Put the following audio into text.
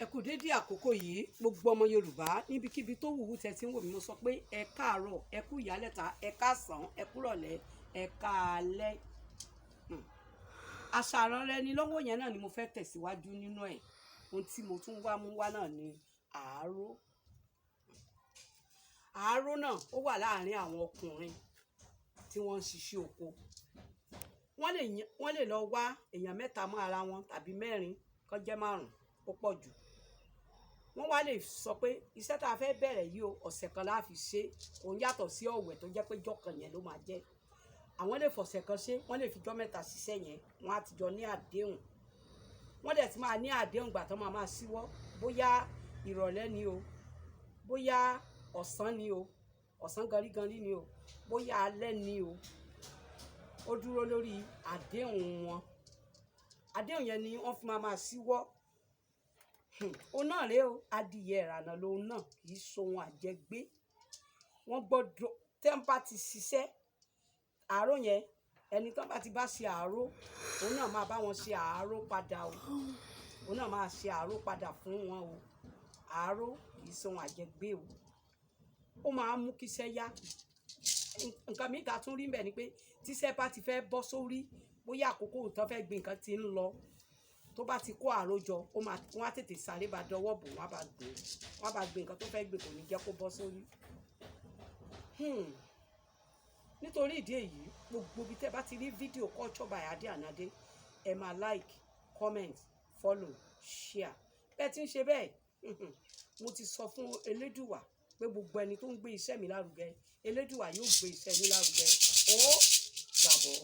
Ẹ kú dédé àkókò yìí, gbogbo ọmọ Yorùbá níbikíbi tó wùwú tẹ́ ti ń wò mí. Mo sọ pé ẹ káàárọ̀, ẹ kú ìyálẹ̀ta, ẹ káàsán, ẹ kúrọ̀lẹ́, ẹ káalẹ́. Àṣà ìrànlẹ́ni lọ́wọ́ yẹn náà ni mo fẹ́ tẹ̀síwájú nínú ẹ̀. Ohun tí mo tún wá mú wá náà ni àáró. Àáró náà, ó wà láàárín àwọn ọkùnrin tí wọ́n ń ṣiṣẹ́ oko. Wọ́n lè lọ wá èèyàn mẹ́ta mọ́ ara wọn tàbí mẹ́rin, kó jẹ́ márùn-ún, ó pọ̀ jù. Wọ́n wá lè sọ pé iṣẹ́ tá a fẹ́ bẹ̀rẹ̀ yìí o, ọ̀sẹ̀ kan la fi ṣe. Òun yàtọ̀ sí ọ̀wẹ̀ tó jẹ́ pé jọ́ kan yẹn ló máa jẹ́. Àwọn lè fọ̀sẹ̀ kan ṣe, wọ́n lè fi jọ́ 3 ṣiṣẹ́ yẹn. Wọ́n á ti jọ ní àdéhùn, wọ́n dẹ̀ ti máa ní àdéhùn gbà tán máa máa ṣíwọ́, bóyá ìrọ̀lẹ́ ni o, bóyá ọ̀sán ni o, ọ̀sán ganríganrí ni o, bóyá alẹ́ ni o. Ó dúró lórí àdéhùn wọn. Àdéhùn yẹn ni wọ́n fi máa máa ṣíwọ́. Òun náà rèé o, adìyẹ ìrànà lòun náà, kì í ṣohun àjẹgbé. Wọ́n gbọ́dọ̀ tẹ́ ń bá ti ṣiṣẹ́ àárọ̀ yẹn, ẹni tán bá ti bá ṣe àárọ̀, òun náà máa bá wọn ṣe àárọ̀ padà o. Òun náà máa ṣe àárọ̀ padà fún wọn o. Àárọ̀ kì í ṣohun àjẹgbé o. Ó máa ń mú kíṣẹ́ yá. Nǹkan míì ta tún rí mbẹ̀ ni pé tíṣẹ́ bá ti fẹ́ bọ́ sórí, bóyá àkókò tán fẹ́ gbin nǹkan ti ń lọ, tó bá ti kó àárọ̀ jọ, ó máa wọ́n á tètè sáré bá dọwọ́ bò, wọ́n á bá gbìn, wọ́n á bá gbin nǹkan tó fẹ́ gbìn, kò ní jẹ́ kó bọ́ sórí. Nítorí ìdí èyí, gbogbo ibi tẹ́ bá ti rí fídíò Culture by Ade and Ade, ẹ máa like, comment, follow, share. Bẹ́ẹ̀ tí ń ṣe bẹ́ẹ̀, mo ti sọ fún Elédùwà pé gbogbo ẹni tó ń gbé iṣẹ́ mi lárugẹ, Elédùwà yóò gbé iṣẹ́ mi lárugẹ. Ó dàbọ̀.